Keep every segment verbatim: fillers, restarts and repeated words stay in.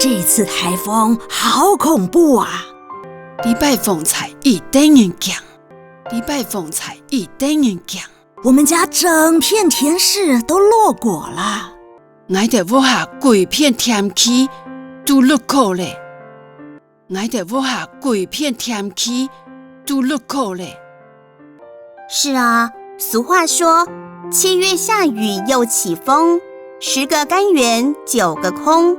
這次颱風好恐怖啊！這擺風颱異得人驚，這擺風颱異得人驚。我們家整片甜柿都落果了。𠊎兜屋下歸片甜柿都落果咧。 𠊎兜屋下歸片甜柿都落果咧。是啊，俗話說，七月下雨又起風，十個柑園九個空。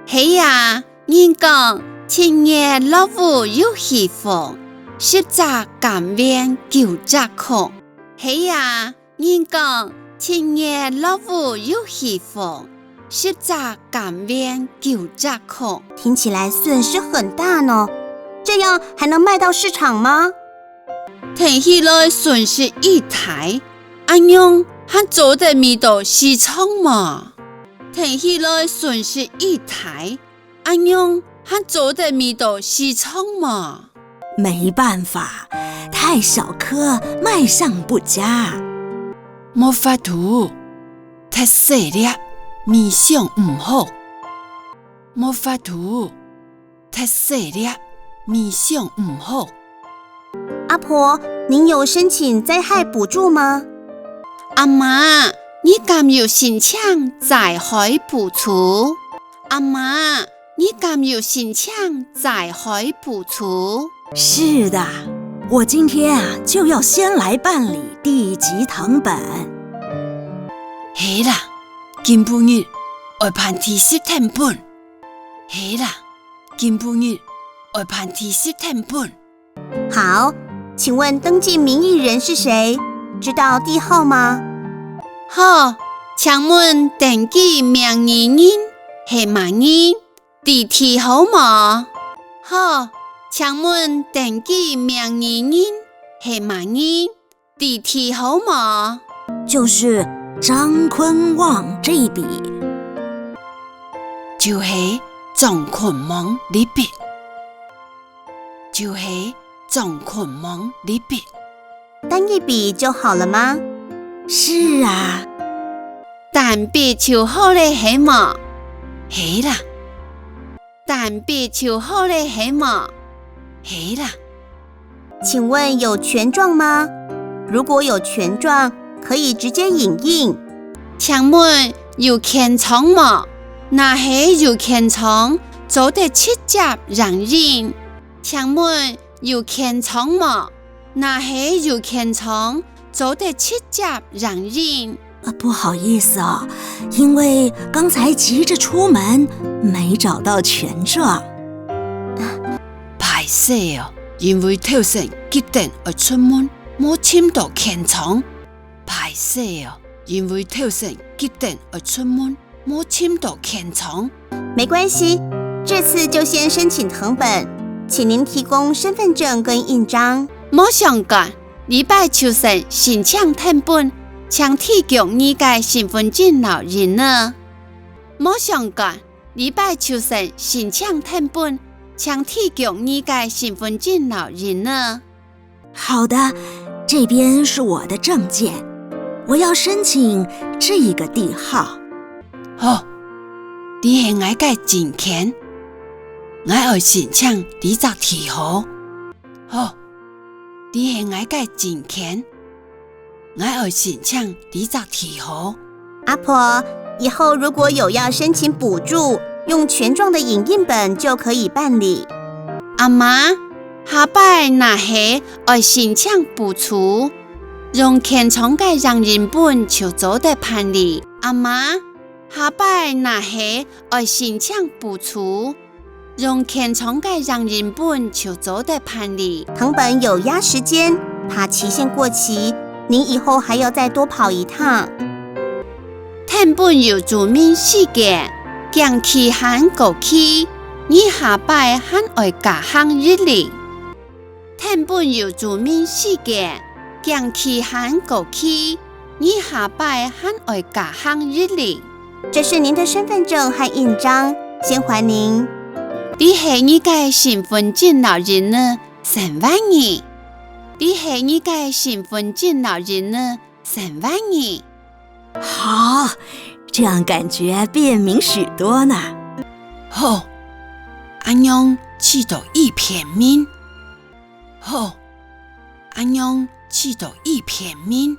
係啊，人講，七月落雨又起風，十隻柑園九隻空。係啊， 人講，七月落雨又起風，十隻柑園九隻空。聽起來損失很大呢，這樣還能賣到市場嗎？聽起來損失異大，恁樣還做得賣到市場無？聽起來損失異大， 恁樣還做得賣到市場無？沒辦法，太小顆，賣相不佳。無法度，忒細粒，賣相毋好。無法度，忒細粒，賣相毋好。 阿婆，您有申請災害補助嗎？阿嫲，你敢有申請災害補助？阿嫲，你敢有申請災害補助？是的，我今天啊就要先來辦理地籍謄本。係啦，今晡日愛辦地籍謄本。係啦，今晡日愛辦地籍謄本。 好，請問登記名義人是誰？知道地號嗎？好，請問登記名義人係麼人？知地號無？好，請問登記名義人係麼人？知地號無？就是張坤旺這一筆。就係張坤旺這筆。 就係張坤旺這筆。單一筆就好了嗎？是啊。單筆就好咧，係無？係啦。單筆就好咧，係無？係啦。請問有權狀嗎？如果有權狀，可以直接影印。請問有權狀無？若係有權狀，做得直接影印。 請問有權狀無？若係有權狀，做得直接影印。啊，不好意思哦，因為剛才急著出門，沒找到權狀。歹勢哦，因為頭先急等愛出門，無尋到權狀。歹勢哦，因為頭先急等愛出門， 無尋到權狀。沒關係，這次就先申請謄本，請您提供身分證跟印章。無相干，這擺就先申請謄本，請提供你个身分證摎印仔。無相干，這擺就先申請謄本，請提供你个身分證摎印仔。 好的，這邊是我的證件，我要申請這一個地號。好，這係𠊎个證件，𠊎愛申請這隻地號。好，這係𠊎个證件，𠊎愛申請這隻地號。 阿婆，以後如果有要申請補助，用權狀的影印本就可以辦理。阿嫲，下擺若係愛申請補助，用權狀个影印本就做得辦理。阿嫲，下擺若係愛申請補助， 用權狀个影印本就做得辦理。謄本有壓時間，怕期限過期，您以後還要再多跑一趟。謄本有註明時間，驚期限過期，你下擺還愛加行一哩。 謄本有註明時間，驚期限過期，你下擺還愛加行一哩。這是您的身分證和印章，先還您。這係你个身分證摎印仔，先還你。這係你个身分證摎印仔，先還你。 好，這樣感覺便民許多呢。好，恁樣去到一片面。好，恁樣去到一片面。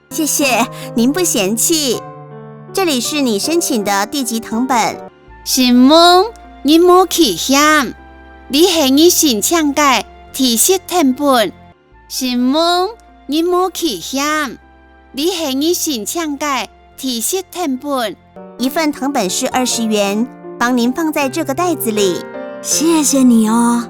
謝謝，您不嫌棄。這裡是你申請的地籍謄本。承蒙，你無棄嫌。這係你申請个地籍謄本。承蒙，你無棄嫌。這係你申請个地籍謄本。一份謄本是二十元，幫您放在這個袋子裡。謝謝你哦。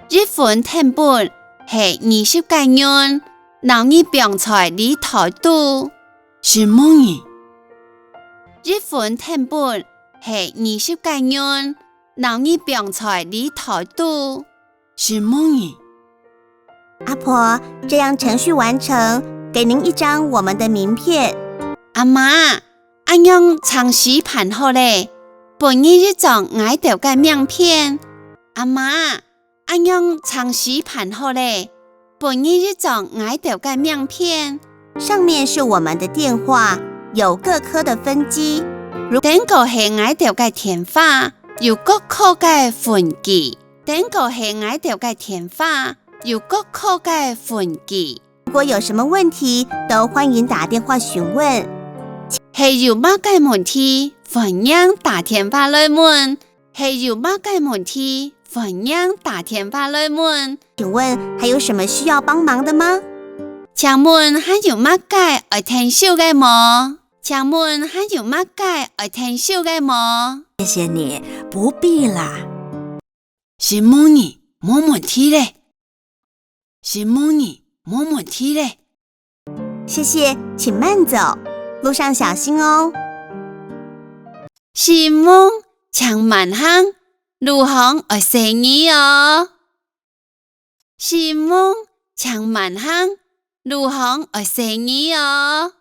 一份謄本係二十個銀，摎你放在這袋肚。承蒙你。一份謄本係二十個銀，摎你放在這袋肚。承蒙你。阿婆，這樣程序完成，給您一張我們的名片。阿媽，恁樣程序辦好咧，分你一張𠊎兜个名片。阿媽，恁樣程序辦好咧，分你一張𠊎兜个名片。上面是我們的電話，有各科的分機。如頂高係𠊎兜个電話，有各科个分機。頂高係𠊎兜个電話，有各科个分機。如果有什麼問題，都歡迎打電話詢問。係有麼个問題，歡迎打電話來問。係有麼个問題，歡迎打電話來問。請問還有什麼需要幫忙的嗎？請問還有麼个愛𢯭手个無？請問還有麼个愛𢯭手个無？謝謝你，不必啦。承蒙你，無問題咧。承蒙你，無問題咧。謝謝，請慢走，路上小心哦。承蒙，請慢行，路項愛細義哦。承蒙，請慢行，路項愛細義哦。